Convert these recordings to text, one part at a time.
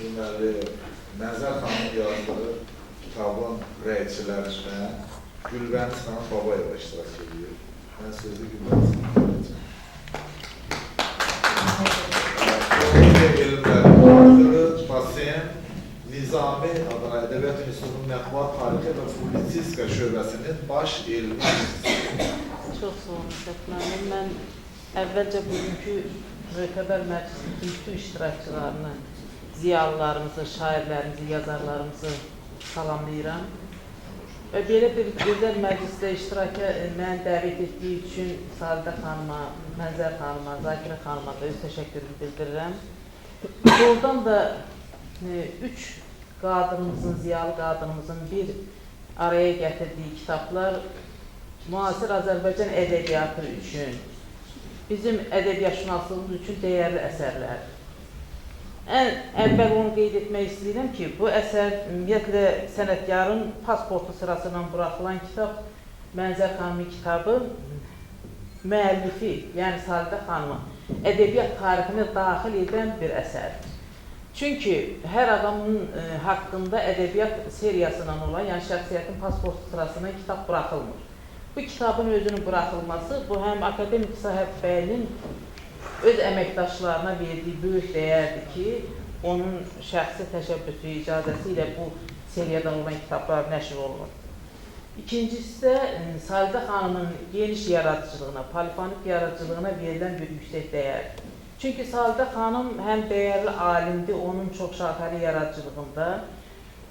Deməli, Mənzər xanımın yazdığı kitabın rəyçilərindən Gülbəniz xanım Babayeva iştirak edir. Mən sözü Gülbəniz xanıma verəcəm. Filologiya elmləri doktoru, dosent, Nizami adına Ədəbiyyat İnstitutunun Mətbuat Tarixi və Publisistika şöbəsinin baş elmi işçisi. Çox sağ olun, Səbt müəllim. Mən əvvəlcə bugünkü mötəbər məclisin bütün iştirakçılarını, ziyalılarımızı, şairlərimizi, yazarlarımızı salamlayıram. Və belə bir gözəl məclisdə iştiraka məni dəvət etdiyi üçün Salidə xanıma, Mənzər xanıma, Zakirə xanıma da öz təşəkkürümü bildirirəm. Doğrudan da üç qadınımızın, ziyalı qadınımızın bir araya gətirdiyi kitablar müasir Azərbaycan ədəbiyyatı üçün, bizim ədəbiyyatşünaslığımız üçün dəyərli əsərlərdir. Ən əvvəl onu qeyd etmək istəyirəm ki, bu əsər ümumiyyətlə sənətkarın pasportu sırasından buraxılan kitab, Mənzər xanımın kitabı müəllifi, yəni Salidə xanımı ədəbiyyat tarixinə daxil edən bir əsərdir. Çünki hər adamın haqqında ədəbiyyat seriyasından olan, yəni şəxsiyyətin pasportu sırasından kitab buraxılmır. Bu kitabın özünün buraxılması, bu həm akademik Sahəb bəyinin öz əməkdaşlarına verdiyi böyük dəyərdir ki, onun şəxsi təşəbbüsü, icazəsi ilə bu seriyadan olan kitablar nəşr olunur. İkincisi də Salidə xanımın geniş yaradıcılığına, polifonik yaradıcılığına verilən bir yüksək dəyərdir. Çünki Salidə xanım həm dəyərli alimdir, onun çox şaxəli yaradıcılığında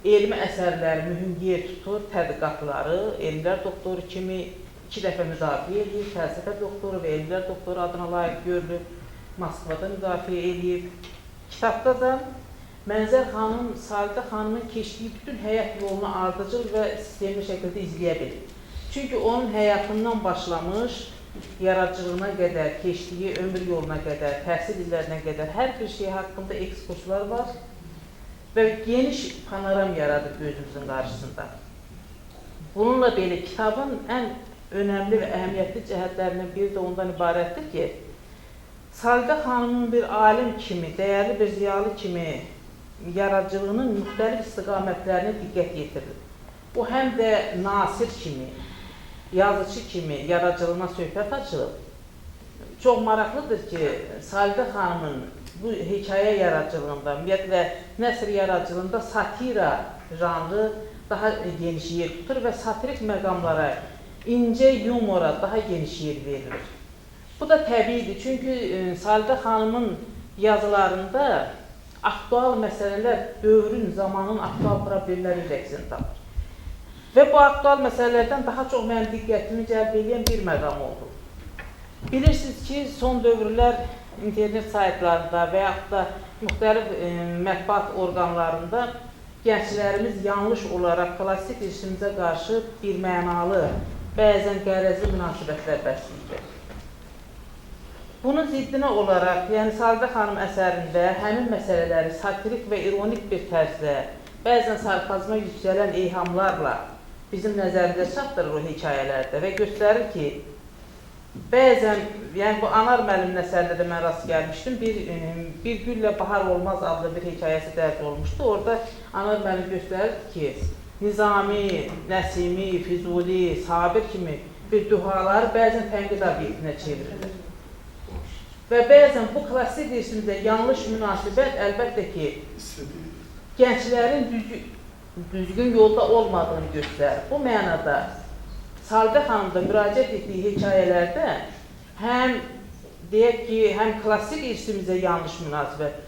elmi əsərləri mühüm yer tutur, tədqiqatları, elmlər doktoru kimi 2 dəfə müdafiə edib, fəlsəfə doktoru və elmlər doktoru adına layiq görülüb, Moskvada müdafiə edib. Kitabda da Mənzər xanım, Salidə xanımın keçdiyi bütün həyat yolunu ardıcıl və sistemli şəkildə izləyə bilir. Çünki onun həyatından başlamış, yaradıcılığına qədər, keçdiyi ömür yoluna qədər, təhsil illərinə qədər hər bir şey haqqında ekskurslar var və geniş panoram yaradır gözümüzün qarşısında. Bununla belə kitabın ən önəmli və əhəmiyyətli cəhətlərindən biri də ondan ibarətdir ki, Salidə xanımın bir alim kimi, dəyərli bir ziyalı kimi yaradıcılığının müxtəlif istiqamətlərinə diqqət yetirilir. O, həm də nasir kimi, yazıcı kimi yaradıcılığına söhbət açılıb. Çox maraqlıdır ki, Salidə xanımın bu hekayə yaradıcılığında, ümumiyyətlə, nəsr yaradıcılığında satira janrı daha geniş yer tutur və satirik məqamlara, incə yumora daha geniş yer verilir. Bu da təbiidir, çünki Salidə xanımın yazılarında aktual məsələlər, dövrün, zamanın aktual problemləri öz əksini tapır. Və bu aktual məsələlərdən daha çox mənim diqqətimi cəlb edən bir məqam oldu. Bilirsiniz ki, son dövrlər internet saytlarında və yaxud da müxtəlif mətbuat orqanlarında gənclərimiz yanlış olaraq klassik irsimizə qarşı bir mənalı, bəzən qərəzli münasibətlər bəsləyirlər. Bunun ziddinə olaraq, yəni Salidə xanım əsərində həmin məsələləri satirik və ironik bir tərzdə, bəzən sarkazma yüksələn eyhamlarla bizim nəzərimizə çatdırır o hekayələrdə və göstərir ki, bəzən, yəni bu Anar müəllimin əsərində də mən rast gəlmişdim, bir Güllə Bahar Olmaz adlı bir hekayəsi dərc olmuşdu. Orada Anar müəllim göstərir ki, Nizami, Nəsimi, Füzuli, Sabir kimi bir duhaları bəzən tənqid obyektinə çevrilir. Və bəzən bu klassik irsimizə yanlış münasibət əlbəttə ki, gənclərin düzgün yolda olmadığını göstərir. Bu mənada Salidə xanım da müraciət etdiyi hekayələrdə həm deyək ki, həm klassik irsimizə yanlış münasibət,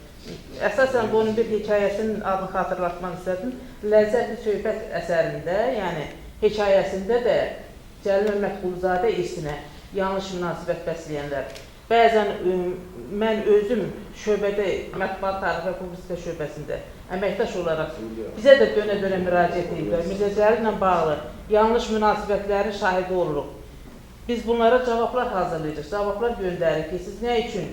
əsasən də onun bir hekayəsinin adını xatırlatmaq istədim, Ləzzətli Söhbət əsərində, yəni hekayəsində də Cəlil Məmmədquluzadə irsinə yanlış münasibət bəsləyənlər. Bəzən mən özüm şöbədə, Mətbuat Tarixi və Publisistika şöbəsində əməkdaş olaraq bizə də dönə-dönə müraciət edirlər. Mirzə Cəlillə bağlı yanlış münasibətlərin şahidi oluruq. Biz bunlara cavablar hazırlayacaq, cavablar göndəririk ki, siz nə üçün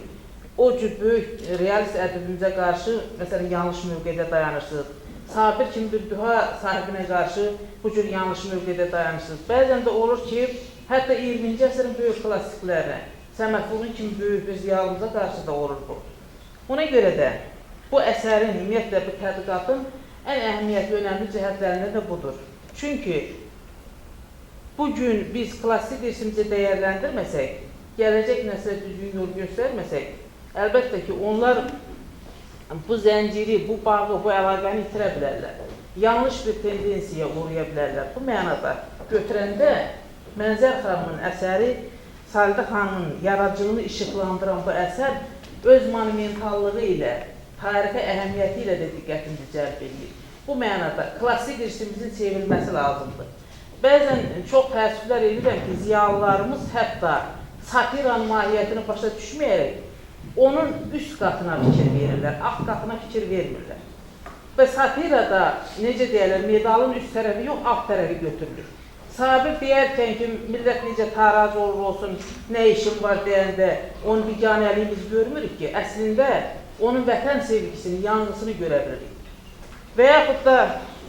o cür böyük realist ədəbimizə qarşı, məsələn, yanlış mövqedə dayanırsınız. Sabir kimi bir duha sahibinə qarşı bu cür yanlış mövqedə dayanırsınız. Bəzən də olur ki, hətta 20-ci əsrin böyük klassiklərinə, Səməd Vurğun kimi böyük bir ziyalımıza qarşı da olur bu. Ona görə də Bu əsərin, ümumiyyətlə bu tədqiqatın ən əhəmiyyətli, önəmli cəhətlərindən də budur. Çünki bugün biz klassik irsimizi dəyərləndirməsək, gələcək nəslə düzgün yol göstərməsək, əlbəttə ki, onlar bu zənciri, bu bağı, bu əlaqəni itirə bilərlər. Yanlış bir tendensiyaya uğraya bilərlər. Bu mənada götürəndə Mənzər xanımın əsəri, Salidə xanımın yaradıcılığını işıqlandıran bu əsər öz monumentallığı ilə, tarixi əhəmiyyəti ilə də diqqətimizi cəlb edir. Bu mənada klassik irsimizin çevrilməsi lazımdır. Bəzən çox təəssüflər edirəm ki, ziyalılarımız hətta satiranın mahiyyətini başa düşməyərək onun üst qatına fikir verirlər, alt qatına fikir vermirlər. Və satirada, necə deyərlər, medalın üst tərəfi yox, alt tərəfi götürülür. Sabir deyərkən ki, millət necə tarac olur olsun, nə işim var deyəndə onun biganəliyimiz görmürük ki, əslində onun vətən sevgisini, yanğısını görə bilirik. Və yaxud da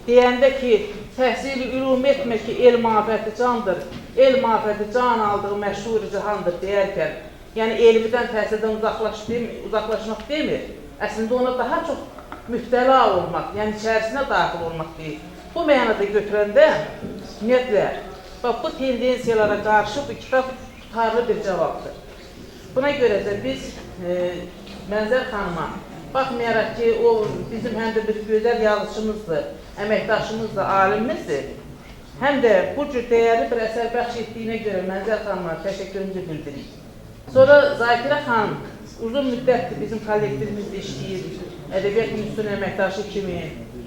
deyəndə ki, təhsil-i ülum etmə ki, elm afəti candır, elm afəti can aldığı məşhur cihandır deyərkən, yəni elmdən, təhsildən uzaqlaşmaq demir, əslində ona daha çox mübtəla olmaq, yəni içərisinə daxil olmaq deyil. Bu mənada götürəndə, ümumiyyətlə, bax, bu tendensiyalara qarşı bu kitab tutarlı bir cavabdır. Buna görə də biz Mənzər xanıma, baxmayaraq ki, o bizim həm də bir gözəl yazıçımızdır, əməkdaşımızdır, alimimizdir, həm də bu cür dəyərli bir əsər bəxş etdiyinə görə Mənzər xanıma təşəkkürümüzü bildiririk. Sonra Zakirə xanım uzun müddətdir bizim kollektivimizdə işləyir, Ədəbiyyat İnstitutunun əməkdaşı kimi.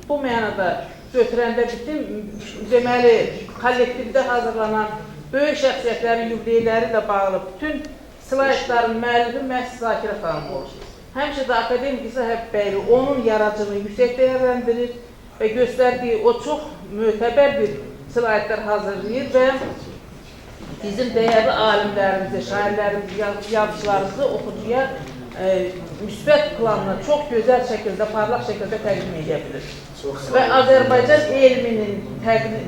Bu mənada götürəndə bütün, deməli, kollektivdə hazırlanan böyük şəxsiyyətlərin yubileyləri ilə bağlı bütün slaydların müəllifi məhz Zakirə xanım olur. Həmişə də akademik İsa Həbbəyli onun yaradıcılığını yüksək dəyərləndirir və göstərdiyi o çox mötəbər bir slaydlar hazırlayır və bizim dəyərli alimlərimizi, şairlərimizi, yazıçılarımızı oxucuya müsbət planla çox gözəl şəkildə, parlaq şəkildə təqdim edə bilir. Və Azərbaycan elminin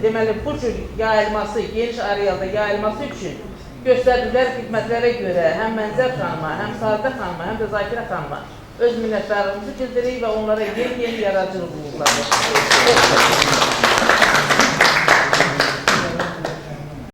deməli, bu cür yayılması, geniş arealda yayılması üçün göstərdikləri xidmətlərə görə həm Mənzər xanıma, həm Salidə xanıma, həm də Zakirə xanıma öz minnətdarlığımızı bildiririk və onlara yeni-yeni yaradıcılıq uğurları.